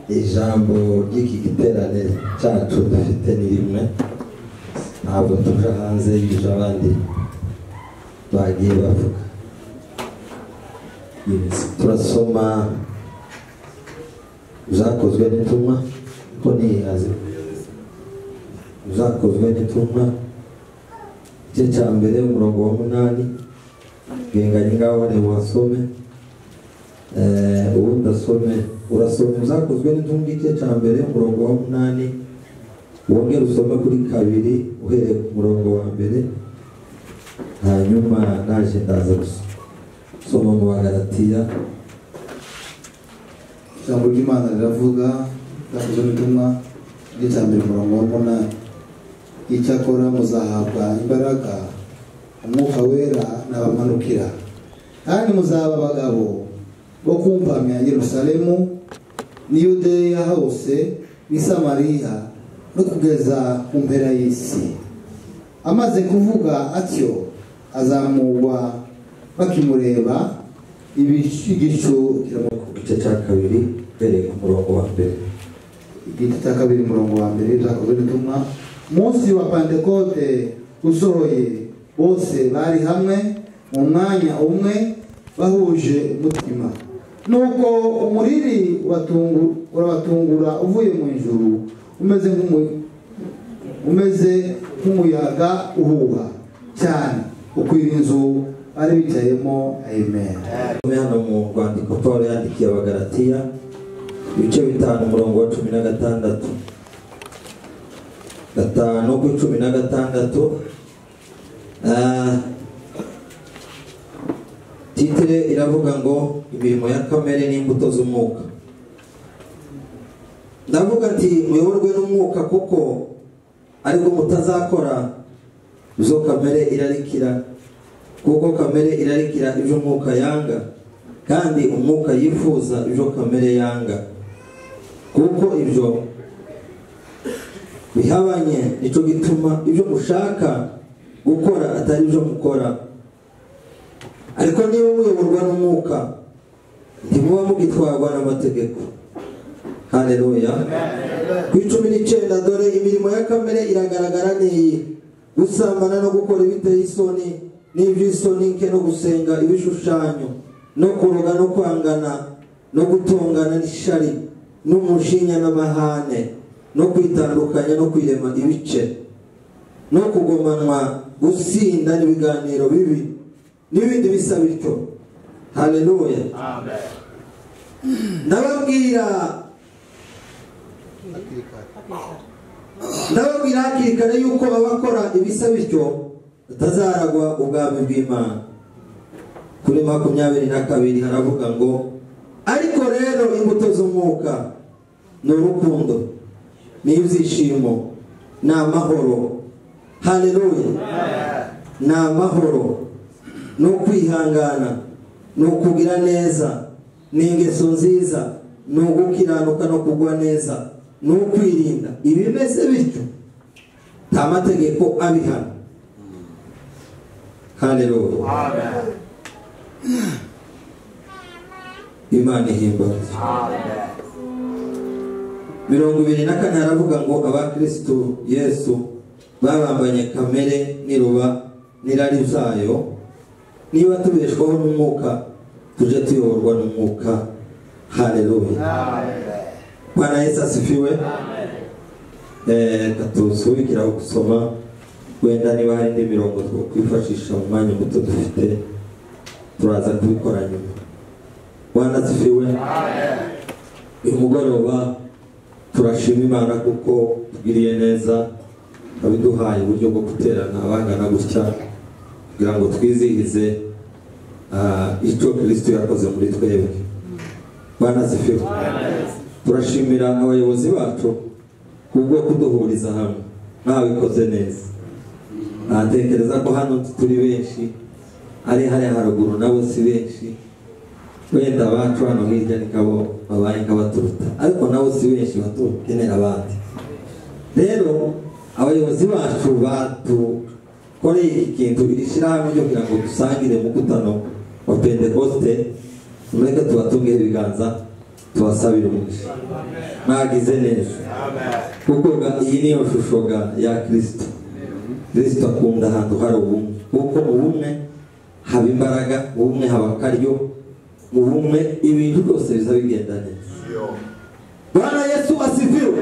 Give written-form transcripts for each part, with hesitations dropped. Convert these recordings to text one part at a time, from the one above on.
Ijambo ry'iki giterane cyacu dufite ni rimwe, ntabwo tuja hanze y'ibyo abandi bagiye bavuga. Turasoma Ibyakozwe n'Intumwa, ko nihaze Ibyakozwe n'Intumwa igice cya mbere umurongo wa 8, genganye ngaho wasome, ubundi asome. Urasoma Ibyakozwe n'Intumwa igice cya mbere umurongo wa 8, wongere usome kuri 2 uhereye ku murongo wa 1, hanyuma naje ndaza gusoma mu Bagalatiya. Ijambo ry'Imana riravuga, Ibyakozwe n'Intumwa igice cya mbere umurongo wa 8: icyakora muzahabwa imbaraga, Umwuka Wera nabamanukira, kandi muzaba abagabo bo kumpamya Yerusalemu n'i Yudeya hose n'i Samariya no kugeza ku mpera y'isi. Amaze kuvuga atyo azamurwa bakimureba, igicu kiramuka. Igice cya 2 uhereye ku murongo wa 1. Igice cya 2 umurongo wa 1, Ibyakozwe n'Intumwa. Umunsi wa Pentekote usohoye, bose bari hamwe mu mwanya umwe bahuje umutima. Nuko umuriri urabatungura uvuye mu ijuru, umeze nk'umuyaga uhuha cyane, ukwira inzu bari bicayemo. Amen. Hano mu rwandiko Paul yandikiye Abagalatiya ibice 5 umurongo wa 16, 5 ku 16. Titire iravuga ngo imirimo ya kamere n'imbuto z'umwuka. Ndavuga nti muyoborwe n'umwuka, kuko ariko mutazakora izo kamere irarikira, kuko kamere irarikira ibyo umwuka yanga, kandi umwuka yifuza ibyo kamere yanga, kuko ibyo bihabanye. Nicyo gituma ibyo mushaka gukora atari ibyo mukora. Ariko niba muyoborwa n'umwuka, ntimuba mugitwarwa n'amategeko. Haleluya. Ku 19, dore imirimo ya kamere iragaragara n'iyi: gusambana no gukora ibiteye isoni n'iby'isoni nke, no gusenga ibishushanyo, no kuroga no kwangana no gutongana n'ishari n'umushinya n'amahane, no kwitandukanya no kwirema ibice, no kugomanwa, gusinda n'ibiganiro bibi n'ibindi bisa bityo. Haleluya. Amen. Ndababwira hakiri kare yuko abakora ibisa bityo batazaragwa ubwami bw'Imana. Kuri 22 haravuga ngo ariko rero imbuto z'umwuka ni urukundo, ni ibyishimo, ni amahoro. Haleluya. Ni amahoro, ni ukwihangana, ni ukugira neza, ni ingeso nziza, ni ugukiranuka no kugwa neza, ni ukwirinda. Ibimeze bityo nta mategeko abihana. Haleluya. Amen. Imana ihimbazwe. Amen. 24 haravuga ngo abakristo Yesu babambanye kamere n'iruba n'irari zayo, niba tubeshwaho n'umwuka tuje tuyoborwa n'umwuka. Haleluya. Amen. Bwana Yesu asifiwe. Amen. Katusubikira gusoma, wenda niba hari indi mirongo twakwifashisha mu mwanya muto dufite turaza kubikora nyuma. Bwana asifiwe. Amen. Uyu mugoroba turashima Imana kuko tugiriye neza, abiduhaye uburyo bwo guterana abangana gutya kugira ngo twizihize icyo Kristo yakoze muri twebwe. Bwana asifiwe. Turashimira abayobozi bacu kubwo kuduhuriza hamwe, mwabikoze neza. Natekereza ko hano turi benshi, ari hari haruguru nabo si benshi, wenda abacu hano hirya ni kabo babaye nk'abaturuta, ariko nabo si benshi batukenera abandi. Rero abayobozi bacu batukoreye ikintu iri shyirahamwe ryo kugira ngo dusangire mukutano wa Pentekoste, mureke tubatunge ibiganza. Tubasabire umugisha. Mwagize neza. Kuko iyi niyo shusho ya Kristo. Kristo akunda ahantu hari ubumwe, kuko mu bumwe haba imbaraga, mu bumwe haba akaryo, mu bumwe ibintu byose biza bigenda neza. Bwana Yesu asifiwe.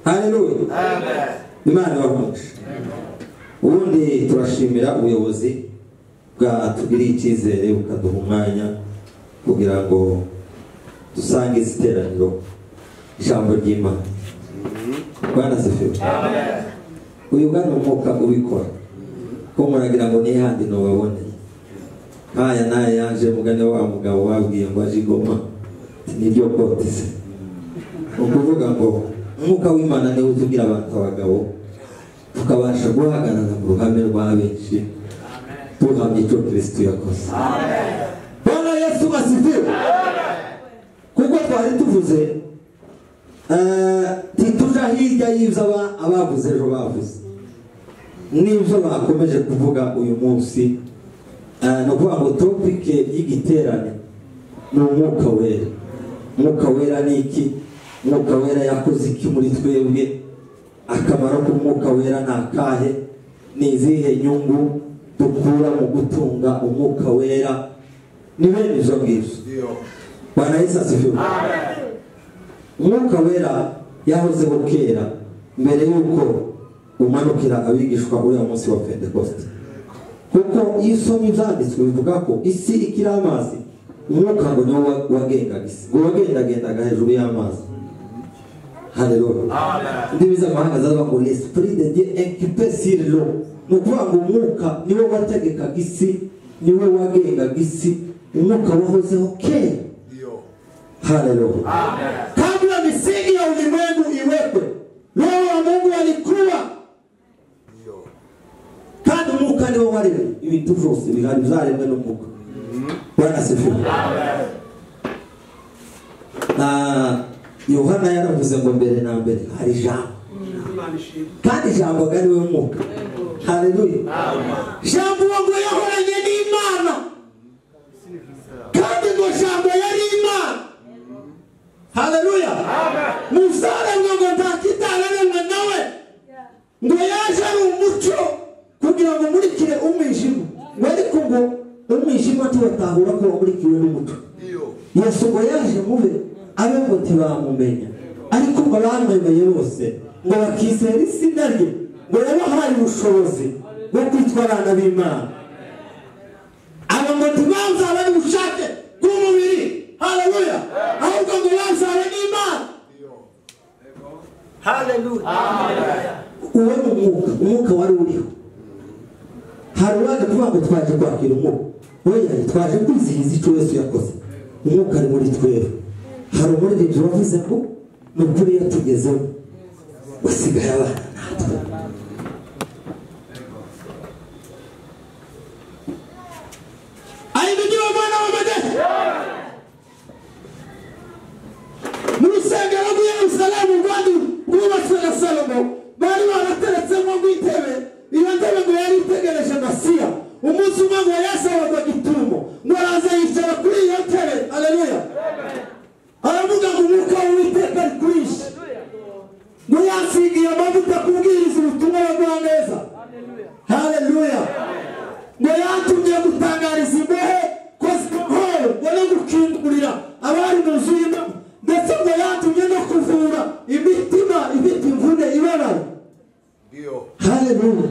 Haleluya. Imana ibahe. Ubundi turashimira ubuyobozi bwatugiriye icyizere bukaduha umwanya kugira ngo dusangize iteraniro ijambo ry'Imana. Bwana asifiwe. Uyu bwana umwuka ubikora ko muragira ngo nihandi nobaboneye. Nkaya naye yaje mugane wa mugabo wabwiye ngo aje igoma niryo kote se. Ukuvuga ngo umwuka w'Imana niwe utugira abantu abagabo tukabasha guhagarara mu ruhame rwa benshi tuhamye icyo Kristo yakoze. Bwana Yesu asifiwe. Kuko twari tuvuze tituja hirya y'ibyo abavuze ejo bavuze n'ibyo bakomeje kuvuga uyu munsi. Ni ukuvuga ngo topike y'igiterane ni umwuka wera. Umwuka wera ni iki? Umwuka wera yakoze iki muri twebwe? Akamaro k'umwuka wera ni akahe? Ni izihe nyungu dukura mu gutunga umwuka wera? Ni bene ibyo ngibyo. Bwana Yesu asifiwe. Umwuka wera yahozeho kera mbere y'uko umanukira abigishwa uriya munsi wa Pentekoste. Kuko iyo usomye ibyanditswe bivuga ko isi ikiri amazi, umwuka ngo niwo wagengaga isi, ngo wagendagendaga hejuru y'amazi. Haleluya. Indimi z'amahanga zavuga ngo l'esprit de Dieu occupait sur l'eau. Ni ukuvuga ngo umwuka niwo wategekaga isi, niwe wagengaga isi, umwuka wahozeho kera. Haleluya. Kabla misingi ya ulimwengu iwekwe, Roho wa Mungu alikuwa. Kandi umwuka niwo waremye ibintu byose bihari byaremwe n'umwuka. Bwana asifiwe. Yohana yaravuze ngo mbere na mbere hari ijambo, kandi ijambo ari we mwuka. Haleluya. Jambo ngo yahoranye n'Imana, kandi ngo jambo yari Imana. Haleluya. Muzaremwe ngo nta kitararemwe nawe, ngo yaje ari umucyo kugira ngo umurikire umwijima, ngo ariko ngo umwijima tubatahura ko wamurikiwe n'umucyo. Yesu ngo yaje mube abe ngo ntibamumenya, ariko ngo bamwemeye bose ngo bakizera izina rye, ngo yabahaye ubushobozi bwo kwitwa abana b'Imana. Aba ngo ntibazaba n'ubushake bw'umubiri. Haleluya. Ahubwo ngo bazabe n'Imana. Haleluya. Uwo ni umwuka, umwuka wari uriho. Hari uwaje kuvuga ngo twaje kwakira umwuka, oya twaje kwizihiza icyo Yesu yakoze. Umwuka ari muri twebwe. Hari umuririmbyi wavuze ngo ni ukuri yatugezeho usigaye abana natwe. Ayibigira umwana w'amajyepfo mu rusengero rw'i Yerusalemu rwari rwubatswe na Salomo, bari barateretsemo ngo intebe, iyo ntebe ngo yari itegereje Masiya. Umunsi umwe ngo yasabaga gitumo, ngo araza yicara kuri iyo ntebe. Haleluya. Aravuga ngo umwuka w'Uwiteka ari kuri njye, ngo yansigiye amavuta kubwiriza ubutumwa bwa neza. Haleluya. Ngo yantumye gutangariza imbohe ko zibohowe, ngo no gukingurira abari mu nzu y'Imana, ndetse ngo yantumye no kuvura imitima ifite imvune ibabaye. Haleluya.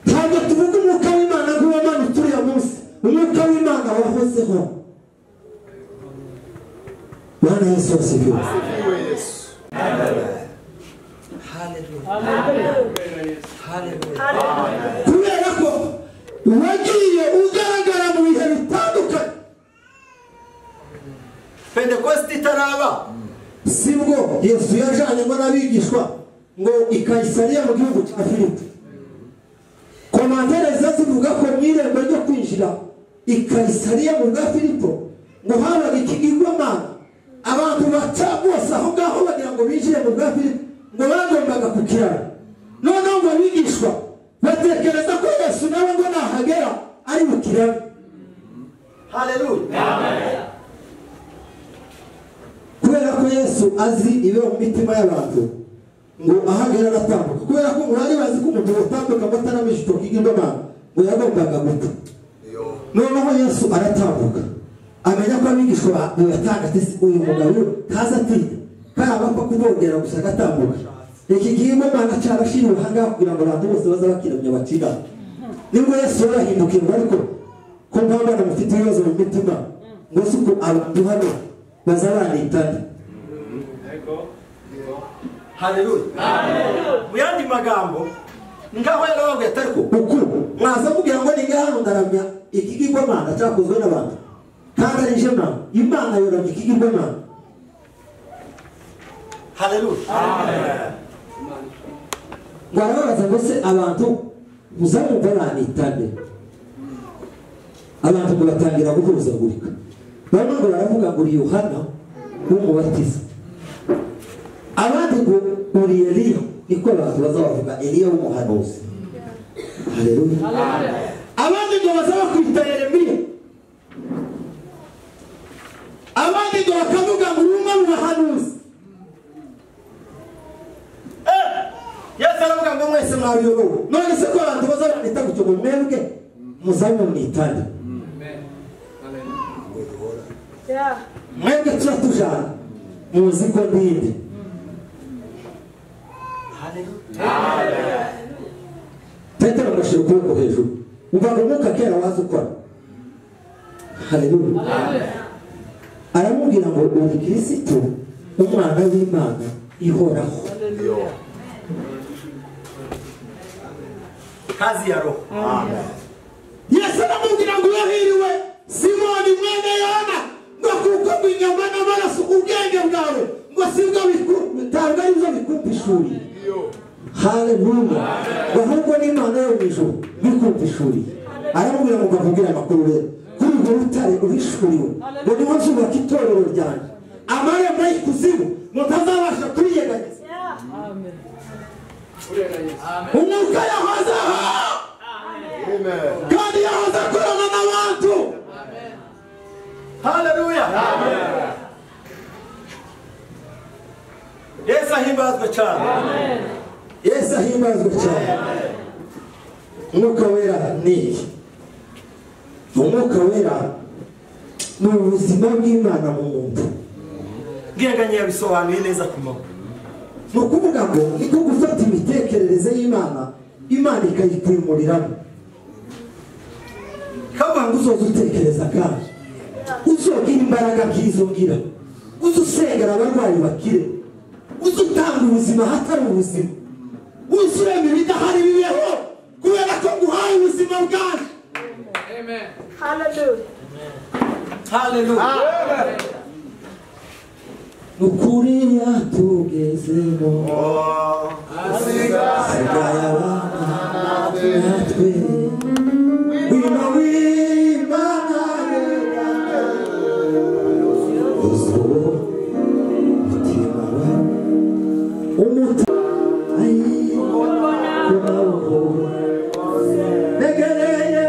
Ntabwo tuvuga umwuka w'Imana nk'uwamanutse uriya munsi, umwuka w'Imana wahozeho. Bwana Yesu asifiwe. Kubera ko wagiye ugaragara mu bihe bitandukanye, Pentekoste itaraba, sibwo Yesu yajanye ngo n'abigishwa ngo i Kayisariya mu gihugu cya Filipo. Komantere zivuga ko mu irembo ryo kwinjira i Kayisariya mu bwa Filipo ngo habaga ikigirwamana, abantu baca bose aho ngaho bagira ngo binjire mu bwa Filipo, ngo bagombaga kukirara. Noneho ngo abigishwa batekereza ko Yesu nawe ngo nahagera ari bukirare. Haleluya. Yesu azi ibe mu mitima y'abantu ngo ahagera aratambuka kubera ko bari bazi ko umuntu utambuka ataramisha icyo kigirwamana ngo yagombaga gupfa. Noneho Yesu aratambuka amenya ko abigishwa batanga ati uyu mugabo ntaza atinya karabapfa kubongera gusa agatambuka. Iki kigirwamana cyarashiriwe ahangaha kugira ngo abantu bose bazabakiramya bakira. Nibwo Yesu yarahindukiye ngo ariko ko mpamvu mufite ibibazo mu mitima ngo si uko abantu hano bazabanitana. Haleluya. Mu yandi magambo ngaho yarababwiye ati ariko uku mwaza mubwira ngo ninge hano ndaramya ikigirwamana cyakozwe n'abantu kandi ari je Mana, Imana yoramya ikigirwamana. Haleluya. Ngo arababaza ngo se abantu muzamumva banitane. Abantu ngo batangira guhuzagurika. Bamwe ngo baravuga ngo uri Yohana w'umubatiza, abandi ngo uri Eliya, niko abantu bazabavuga Eliya w'umuhanuzi. Haleluya. Abandi ngo bazabakwita Yeremiya, abandi ngo bakavuga ngo uri umwe mu bahanuzi. Yesu aravuga ngo mwese mwabiyobewe. None se ko abantu bazabanita gutyo ngo mwebwe muzamumwitane? Mwebwe turatujana muzi ko ndinde. Petero agashyira ukuboko hejuru umva ngo umwuka kera waza ukora. Haleluya. Aramubwira ngo uri Kristo umwana w'Imana ihoraho. Kazi ya Roho. Yesu aramubwira ngo urahiriwe Simoni mwene Yohana, ngo kuko inyama n'amaraso ubwenge bwawe ngo sibwo ntabwo ari byo bikumpishuriye. Haleluya. Ahubwo n'Imana yo mu ijuru bikumpishuriye. Aramubwira ngo mbabwire amakuru rero kuri urwo rutare uhishuriwe ngo niho nzubaka itorero ryanjye, amarembo y'ikuzimu mutazabasha kuriyeganyeza. Umwuka yahozeho kandi yahoze akorana n'abantu. Haleluya. Yesu ahimbazwe cyane. Yesu ahimbazwe cyane. Umwuka wera ni iki? Umwuka wera ni ubuzima bw'Imana mu muntu. Bwenganye yabisobanuye neza ku manywa. Ni ukuvuga ngo niko gufata imitekerereze y'Imana, Imana ikayikwimuriramo. Kavuga ngo uzoza utekereza kandi uzogira imbaraga nk'izo ngira, uze usengera abarwayi bakire, uze utanga ubuzima ahatari ubuzima, uze urema ibidahari bibeho kubera ko nguhaye ubuzima bwanjye. Haleluya. Nukuri yatugezemo hasigaye abana natwe wima w'Imana uzuwo mutima wawe umutima negereye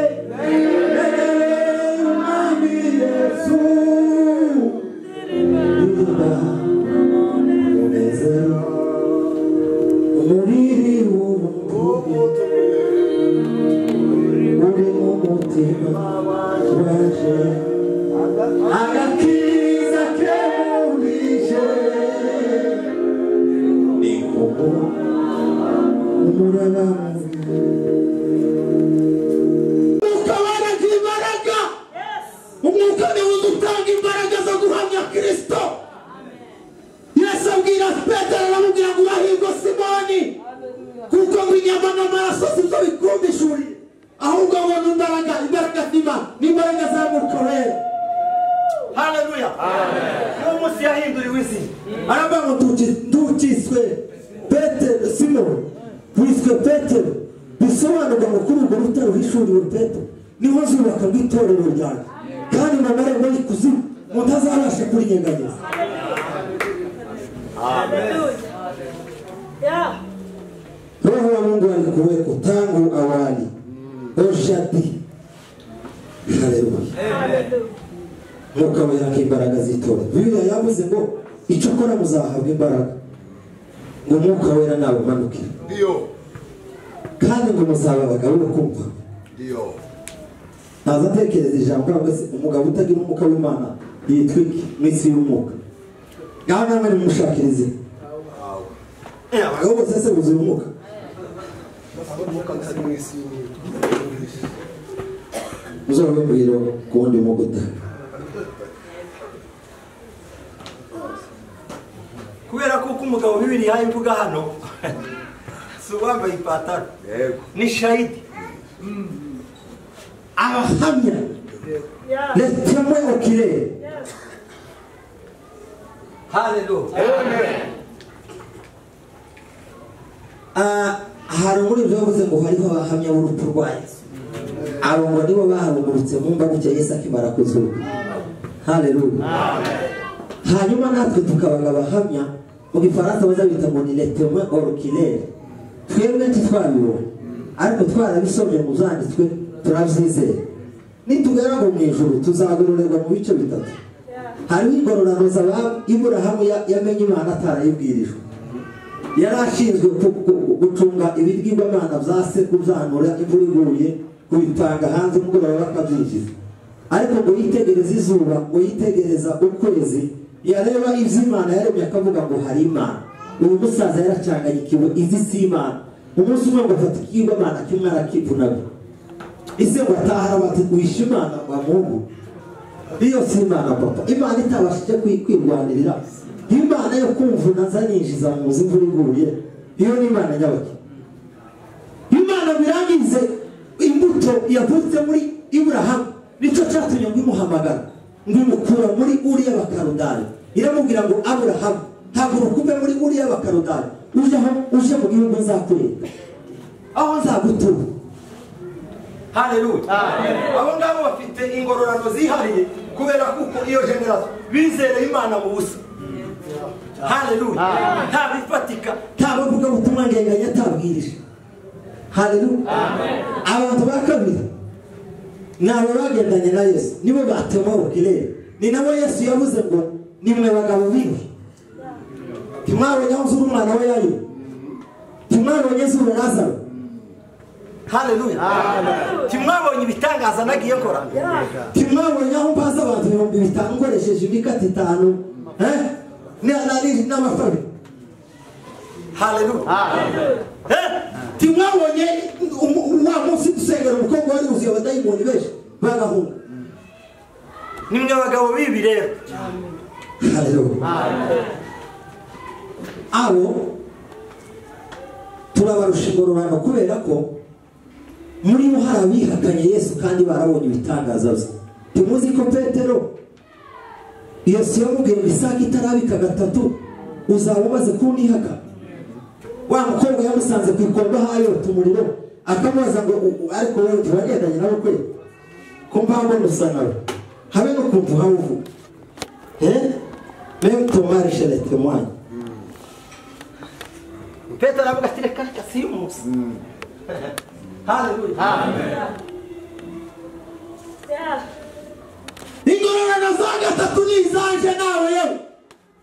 negereye Umwami Yesu umuriri w'ubutumwa uri mu mutima waje agakiza kemurije ni umuraba. Umwuka waraga imbaraga. Umwuka niwo udutanga imbaraga zo guhamya Kristo. Yesu abwira Petero aramubwira ngo urahirwa Simoni kuko ngo inyama n'amaraso sibyo bikumpishuriye, ahubwo ngo ni imbaraga, imbaraga z'Imana, ni imbaraga za Mwuka Wera. Haleluya. Uwo munsi yahinduriwe izina. Aravuga ngo ntukiswe Petero, Simoni wiswe Petero, bisobanurwa ngo kuri urwo rutare uhishuriwe Petero niho nzubaka itorero ryanjye, kandi mu marembo y'ikuzimu mutazabasha kurinyeganyeza. Roho wa Mungu alikuweko tangu awali. Oshati. Haleluya. Mwuka wera nk'imbaraga z'itorero. Bibiliya yavuze ngo Icyo kora muzahabwa imbaraga ngo umwuka wera nabumanukire, kandi ngo muzaba abagabo bo kumva. Ntaza ntekereza ijambo cyangwa se umugabo utagira umwuka w'Imana yitwa iki mu isi y'umwuka? Ngaho namwe nimushakire izina. Abagabo bose se buzuye umwuka? Muzababwira ku wundi muguta. Kubera ko umugabo Bibiliya ivuga hano si uwambaye ipataro, ni shahidi, abahamya, les témoins oculaires. Haleluya. Hari muri ibyo bavuze ngo hariho abahamya b'urupfu rwa Yesu. Abo ngo nibo bahagurutse mu mva gutya Yesu akimara kuzuka. Haleluya. Hanyuma natwe tukabaga abahamya, mu Gifaransa bazabita ngo ni les témoins oculaires. Twebwe ntitwabibonye, ariko twarabisomye mu byanditswe turabyizera. Nitugera ngo mu ijuru tuzagororerwa mu bice bitatu. Hariho ingororano za Iburahamu yamenye Imana atarayibwirijwe. Yari ashinzwe gucunga ibigirwamana bya se, kubyanura imvura iguye, kubipanga hanze umugoroba bakabyinjiza. Ariko ngo yitegereze izuba, ngo yitegereza ukwezi, yareba iby'Imana yaremye akavuga ngo hari Imana. Uyu musaza yaracanganyikiwe, izi si Imana. Umunsi umwe ngo afata ikigirwamana kimwe arakivunagura. Ise ngo ataha bati wishe Imana wa Mungu. Iyo si Imana papa. Imana itabashije kwirwanirira. Imana yo kumvuna nzaninjiza mu nzu imvura iguye. Iyo ni Imana nyabaki. Imana birangize imbuto yavutse muri Iburahamu, nicyo cyatumye ngo imuhamagara, ngo imukura muri Uriya Bakaludari. Iramubwira ngo Aburahamu, haguruka uve muri Uriya Bakaludari, uje mu gihugu nzakwereka, aho nzagutura. Haleluya. Abo ngabo bafite ingororano zihariye kubera kuko iyo generation bizereye Imana mu busa. Haleluya. Nta bifatika, nta bavuga ubutumwa ngenganya atabwirije. Haleluya. Abantu ba kabiri ni abo bagendanye na Yesu, nibo batema ukirere. Ni nabo Yesu yavuze ngo nimwe bagabo bibi. Timwabonye aho uzura umwana we yayo, timwabonye zura Lazaro. Haleluya. Timwabonye ibitangaza nagiye nkora. Timwabonye aho mpaza abantu 5000 nkoresheje imikate 5 n'amafabi. Haleluya. Timwabonye wa munsi dusengera umukobwa wari wuzuye abadayimoni benshi bagahunga. Nimwe bagabo bibi rero. Haleluya. Abo turabarusha ingororano kubera ko muri bo hari abihakanye Yesu kandi barabonye ibitangaza bye. Timuzi ko Petero Yesu yamubwiye ngo isaka itarabika gatatu uzaba umaze kunihaka. Wa mukobwa yamusanze ku ikombe hayota umuriro, akamubaza ngo ariko wowe ntiwagendanye nawe kweli, ko mpamvu usa nawe, habe no kumva uhawe uvuga. Même Thomas Richel est témoin. Petero aravuga ati reka reka si umunsi. Haleluya. Ingororano za gatatu ni izanje nawe yewe.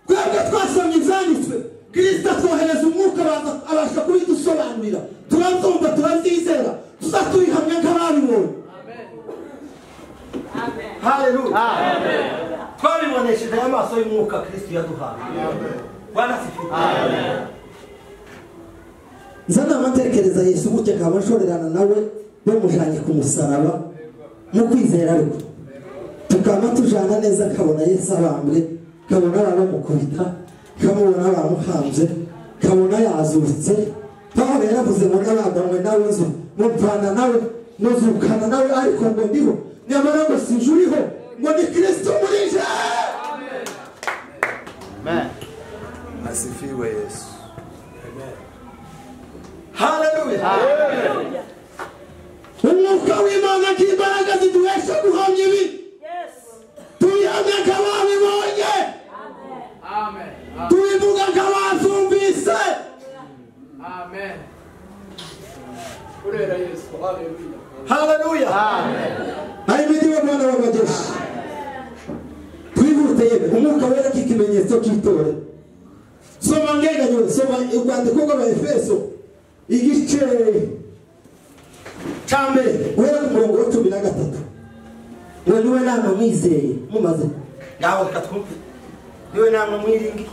Twebwe twasomye ibyanditswe, Kristo atwohereza umwuka abasha kubidusobanurira, turabyumva, turabyizera, tuzatubihamya nk'ababibonye. Haleluya. Twabibonesheje amaso y'umwuka Kristo yaduhaye. Bwana asifiwe. Nza namatekereza Yesu gutya nkaba nshorerana nawe bamujanye ku musaraba mu kwizera, ariko tukaba tujana neza, kabona Yesu abambwe, kabona abamukubita, kamubona bamuhanze, kabona yazutse. Pawulo yaravuze ngo n'abambanywe nawe nzu mupfana nawe muzukana nawe, ariko ngo ndiho nyamara ngo sinje uriho, ngo ni Kristo muri nje. Amen. Asifiwe Yesu. Haleluya. Umwuka w'Imana nk'imbaraga ziduhesha guhamya ibi. Tubihamya nk'ababibonye, tubivuga nk'abazumvise. Amen. Urera Yesu. Haleluya. Haleluya. Ahimidiwe Bwana wa majeshi. Twihute. Twihute yewe, umwuka wera k'ikimenyetso cy'itorero. Soma ngendanyo, soma urwandiko rw'Abaefeso igice cya mbere guhera ku murongo wa 13. Ngo niwe namwe mwizeye mumaze ngaho reka twumve, niwe namwe mwiringi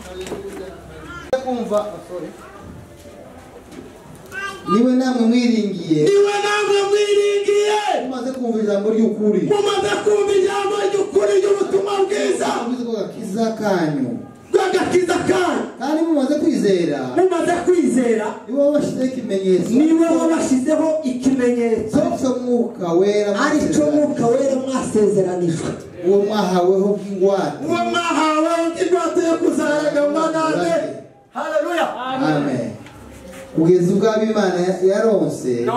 kumva. Niwe namwe mwiringiye, niwe namwe mwiringiye mumaze kumva ijambo ry'ukuri, mumaze kumva ijambo ry'ukuri ry'ubutumwa bwiza bw'agakiza kanyu, bw'agakiza kanyu, kandi mumaze kwizera, mumaze kwizera, niwe wabashyizeho ikimenyetso, niwe wabashyizeho ikimenyetso aricyo Mwuka Wera, aricyo Mwuka Wera mwasezeranijwe, uwo mwahaweho bw'ingwate, uwo mwahaweho bw'ingwate yo kuzaraganwa natwe. Haleluya, amen. Kugeza ubwo Imana yaronse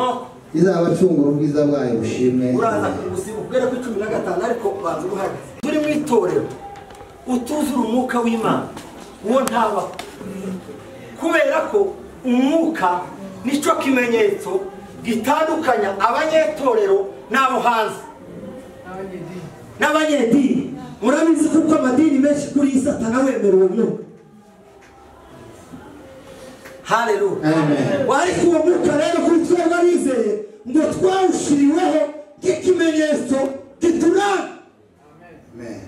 izabacungura ubwiza bwayo bushimwe. Uraza ubwera ku 15 ariko banza ubuhagaze. Turi mu itorero utuzura umwuka w'Imana uwo ntaba, kubera ko umwuka nicyo kimenyetso gitandukanya abanyetorero n'abo hanze n'abanyedini. Murabizi kuko amadini menshi kuri iyi Satana wemera uwo mwuka. Haleluya, amen. Ariko uwo mwuka rero kuri twebwe abizeye ngo twawushiriweho nk'ikimenyetso kituranga. Amen.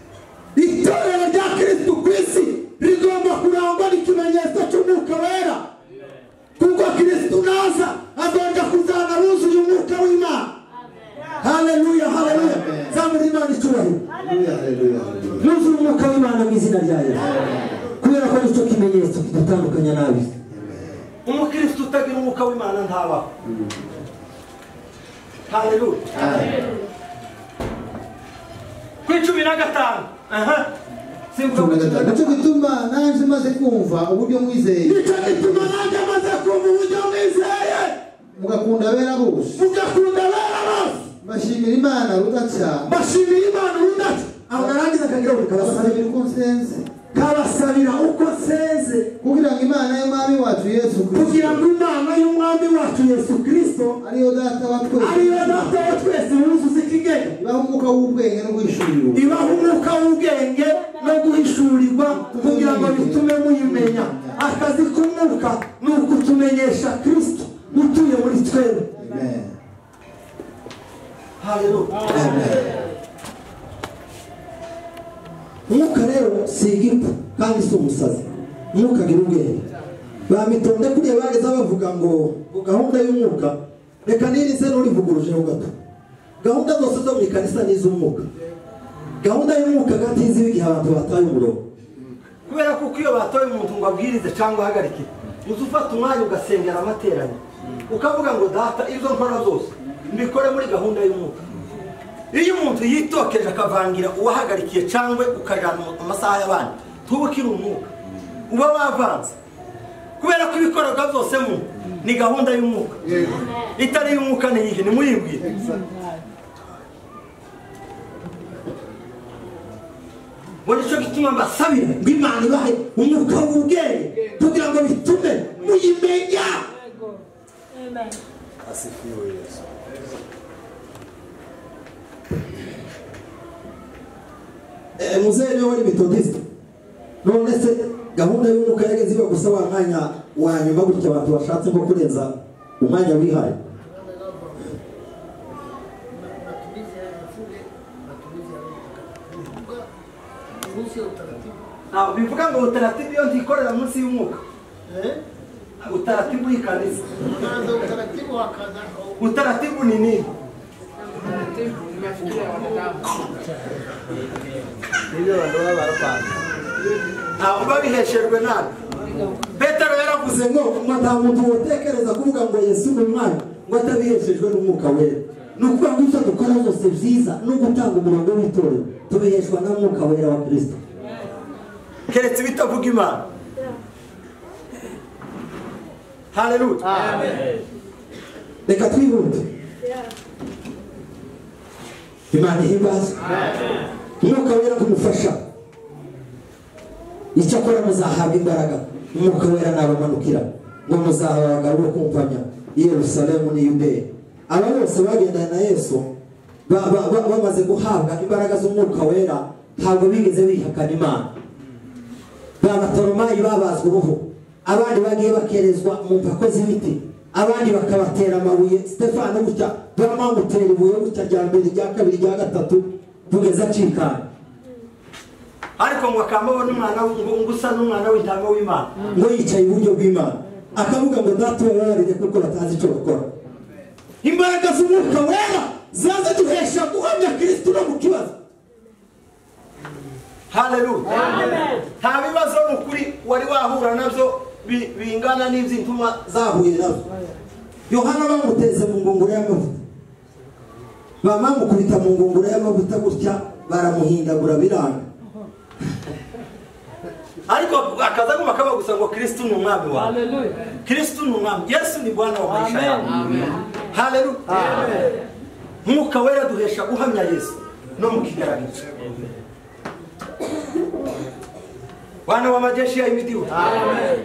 Itorero rya Kristo ku isi rigomba kurangwa n'ikimenyetso cy'umwuka wera, kuko Kristo naza azongera kuzana abuzuye umwuka w'Imana. Haleluya, haleluya. Zamura Imana icyubahiro. Haleluya, haleluya. Yuzuye umwuka w'Imana mu izina rya Yesu, kubera ko nicyo kimenyetso kidutandukanya n'ab'isi. Umukristo utagira umwuka w'Imana ntabaho. Haleluya. Ku 15. Aha. Nicyo gituma nanjye maze kumva uburyo mwizeye, nicyo gituma nanjye maze kumva uburyo mwizeye, mugakunda abera bose, mugakunda abera bose, mbashimira Imana rudaca, mbashimira Imana rudaca. Aho narangiza akagira ngo kabasabira uko nsenze, kabasabira uko nsenze, kugira ngo Imana y'Umwami wacu Yesu Kristo, kugira ngo Imana y'Umwami wacu Yesu Kristo ariyo data wa twese, ariyo data wa twese yuzuza ikigega, ibaha umwuka w'ubwenge no guhishurirwa, ibaha umwuka w'ubwenge no guhishurirwa, kugira ngo bitume muyimenya. Akazi k'umwuka ni ukutumenyesha Kristo utuye muri twebwe. Amen. Haleluya, amen. Umwuka rero si igipfu kandi si umusazi. Umwuka agira ubwenge. Bamitonde kuriya bageze bavuga ngo gahunda y'umwuka, reka nirize n'urivugurujeho gato. Gahunda zose zo mu ikanisa ni iz'umwuka. Gahunda y'umwuka gatizi igihe abantu bataye umurongo, kubera ko iyo batoye umuntu ngo abwirize cyangwa ahagarike, uza ufata umwanya ugasengera amateranyo, ukavuga ngo data izo nkora zose mbikore muri gahunda y'umwuka. Iyo umuntu yitokeje akavangira uwahagarikiye cyangwa ukajana amasaha y'abandi, tubukira umwuka uba wavanze, kubera ko ibikorwa byose mu ni gahunda y'umwuka. Itari y'umwuka ni iyihe? Nimuyibwire. Ngo nicyo gituma mbasabira ngo Imana ibahe umwuka w'ubwenge kugira ngo bitume muyimenya. Asifiwe Yesu. Muzehe niwe wari metodiste. None se gahunda y'umwuka yageze iba gusa wa mwanya wa nyuma gutya abantu bashatse nko kurenza umwanya wihaye. Bivuga ngo utaratibu iyo ntikorera munsi y'umwuka. Utaratibu y'ikanisa. Utaratibu ni nini? Ntabwo babiheshejwe nabi. Petero yaravuze ngo nta muntu wotekereza kuvuga ngo Yesu ni umwana ngo atabiheshejwe n'umwuka wera. Ni ukuvuga ngo ibyo dukora byose byiza no gutanga umurongo w'itorero tubiheshwa na mwuka wera wa Kristo, keretse bitavuga Imana. Haleluya, amen. Reka twihute. Imana ihimbaze. Umwuka wera kumufasha. Icyakora muzahabwa imbaraga, umwuka wera nabamanukira, ngo muzaba abagabo bo kumpamya i Yerusalemu n'i Yudeya. Aba bose bagendana na Yesu bamaze guhabwa imbaraga z'umwuka wera, Ntabwo bigeze bihakana Imana. Ba Batoromayi babazwe uruhu, abandi bagiye bakerezwa mu mpako z'ibiti, abandi bakabatera amabuye. Stefano gutya bamamutera ibuye gutya rya mbere, rya kabiri, rya gatatu, kugeza acikana. Ariko ngo akamubona umwana ngo usa n'umwana w'intama w'Imana, ngo yicaye iburyo bw'Imana, akavuga ngo Data ubabarire kuko batazi icyo bakora. Imbaraga z'Umwuka Wera zaza duhesha guhamya Kristo no mu kibazo. Haleluya. Nta bibazo n'ukuri wari wahura nabyo bingana n'iby'intumwa zahuye nabyo. Yohana bamuteze mu ngunguru y'amavuta, bamamukubita mu ngunguru y'amavuta gutya, baramuhindagura biranga. Ariko akaza guma kaba gusa ngo Kristo ni umwami wawe. Haleluya. Kristo ni umwami, Yesu ni Bwana wa maisha yawe. Amen. Haleluya. Amen. Mwuka Wera duhesha guhamya Yesu no mu kigaragazo. Bwana wa majeshi ahimidiwe. Amen.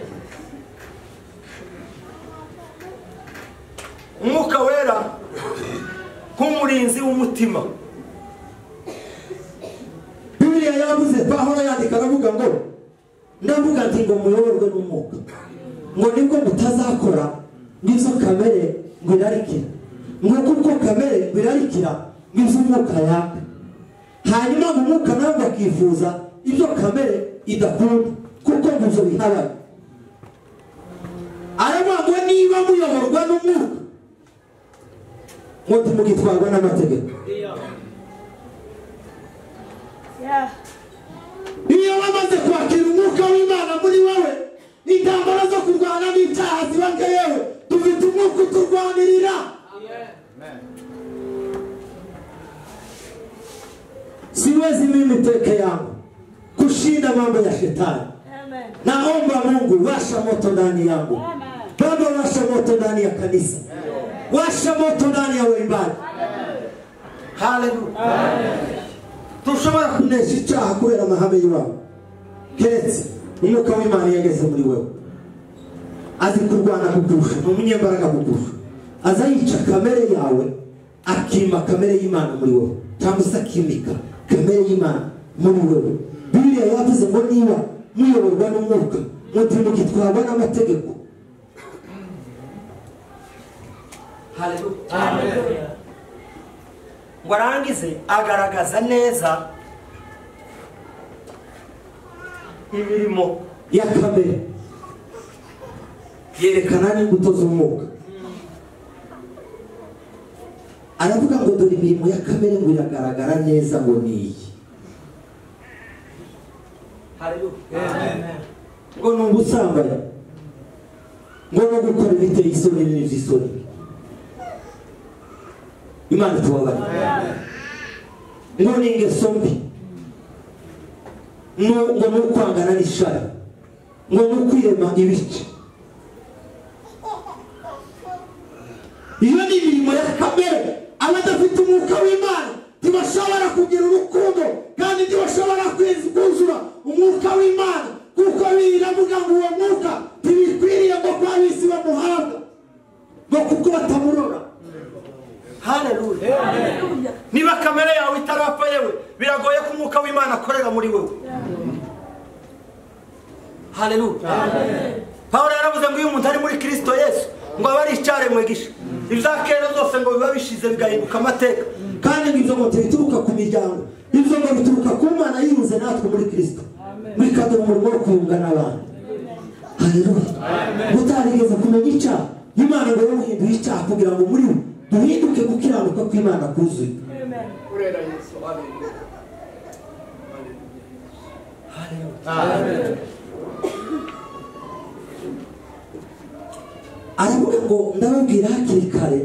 Umwuka Wera nk'umurinzi w'umutima. Bibiliya yavuze, Pawulo yandika aravuga ngo ndavuga nti ngo muyoborwe n'Umwuka, ngo nibwo mutazakora n'ibyo kamere ngo irarikira, ngo kuko kamere ngo irarikira n'ibyo Umwuka yaka, hanyuma ngo Umwuka nawe akifuza ibyo kamere idakunda, kuko ngo ibyo bihabanye. Aravuga ngo niba muyoborwa n'Umwuka ngo ntimugitwarwa n'amategeko. Iyo wamaze kwakira Umwuka w'Imana muri wowe, intambara zo kurwana n'ibyaha ziba nkeyewe. Dufite Umwuka uturwanirira. Siwezi mimi peke yangu kushinda mambo ya shetani. Naomba Mungu washa moto ndani yangu. Baba, washa moto ndani ya kanisa, washa moto ndani ya waimbaji. Haleluya. Tushobora kunesha icyaha kubera amahame y'iwabo, keretse Umwuka w'Imana yageze muri wewe. Azi kurwana kukurusha, ni umunyembaraga kukurusha. Aza yica kamere yawe, akima kamere y'Imana muri wewe, cyangwa se akimika kamere y'Imana muri wewe. Bibiliya yavuze ngo niba muyoborwa n'Umwuka, ntimugitwarwa n'amategeko. Haleluya. Ngo arangize agaragaza neza imirimo ya kamere, yerekana n'imbuto z'Umwuka. Aravuga ngo dore imirimo ya kamere ngo iragaragara neza ngo ni iyi. Haleluya. Ngo ni ubusambanyi, ngo no gukora ibiteye isoni n'iby'isoni. Imana itubabarire. Ngo ni ingeso mbi, ngo ni ukwangana n'ishari, ngo ni ukwirema ibice. Iyo ni imirimo ya kamere. Abadafite Umwuka w'Imana ntibashobora kugira urukundo, kandi ntibashobora kuzura Umwuka w'Imana, kuko biravuga ngo uwo Mwuka ntibikwiriye ngo kwa bisi bamuhabwa, ngo kuko batamurora. Haleluya. Niba kamere yawe itarapfa yewe, biragoye ko Umwuka w'Imana akorera muri wewe. Haleluya. Pawulo yaravuze ngo iyo umuntu ari muri Kristo Yesu ngo aba ari icyaremwe gisha, ibya kera byose ngo biba bishize bigahinduka amateka. Kandi ngo ibyo ngo bituruka ku miryango, ibyo ngo bituruka ku Mana yiyunze natwe muri Kristo, bikaduha umurimo wo kuyunga n'abandi. Haleluya. Utarigeze kumenya icyaha, Imana ngo yamuhinduye icyaha kugira ngo muri we duhinduke gukiranuka kw'Imana kuzuye. Aravuga ngo ndababwira hakiri kare,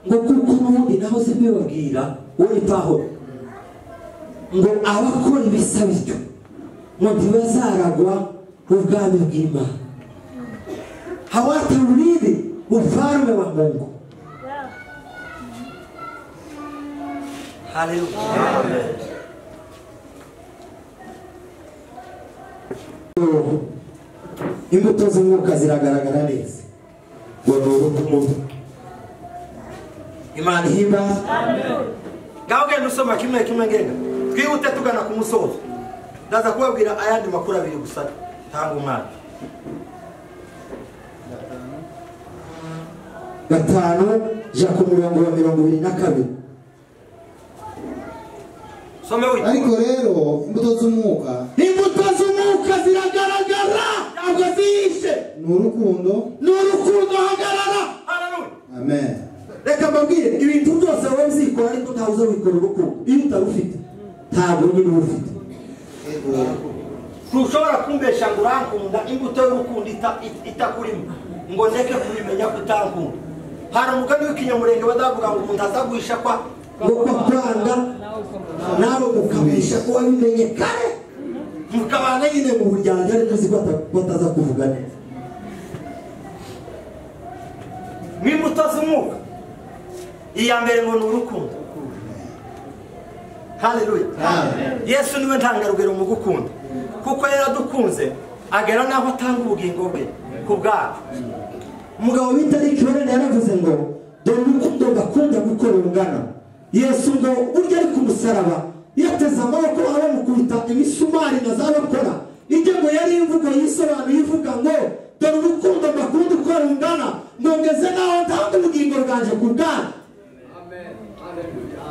ngo kuko n'ubundi nahoze mbibabwira, uwo ni Pawulo, ngo abakora ibisa bityo ngo ntibazaragwa ubwami bw'Imana, hawataurithi ufalme wa Mungu. Haleluya. Imbuto z'umwuka ziragaragara neza, ngo ni urukundo. Imana ihimbaza. Ngaho genda usoma kimwe kimwe ngenda. Twihute tugana ku musozo. Ndaza kubabwira ayandi makuru abiri gusa tanga umwanya. 5 ja ku murongo wa 22. Some wito. Ariko rero imbuto z'umwuka, imbuto z'umwuka ziragaragara ntabwo zihishe. Ni urukundo, ni urukundo. Hagarara. Haleluya. Amen. Reka mbabwire ibintu byose wowe uzikora ariko ntawe uzabikora urukundo. Iyo utarufite ntabwo nyine uba ufite. Ntushobora kumbesha ngo urankunda imbuto y'urukundo itakurimo ngo ndeke kubimenya ko utankunda. Hari umugani w'ikinyamurenge badavuga ngo umuntu azaguhisha kwa ngo kwanga nawe ukabisha ko wabimenye kare, mukabana nyine mu buryarya ariko uzi ko bataza kuvuga neza. Mw'imbuto z'umwuka iya mbere ngo ni urukundo. Haleluya. Yesu niwe ntangarugero mu gukunda, kuko yaradukunze agera naho atanga ubugingo bwe ku bwacu. Umugabo bita Rick Warren yaravuze ngo dore urukundo bakunda gukora urungano. Yesu ngo burya ari ku musaraba yateze amaboko abamukubita imisumari na zabakora ijye ngo yari imvugo yisobanuye ivuga ngo dore urukundo bakunda uko rungana ngo ngeze naho ntanga ubugingo bwanje ku bwanyu. Amen. Haleluya.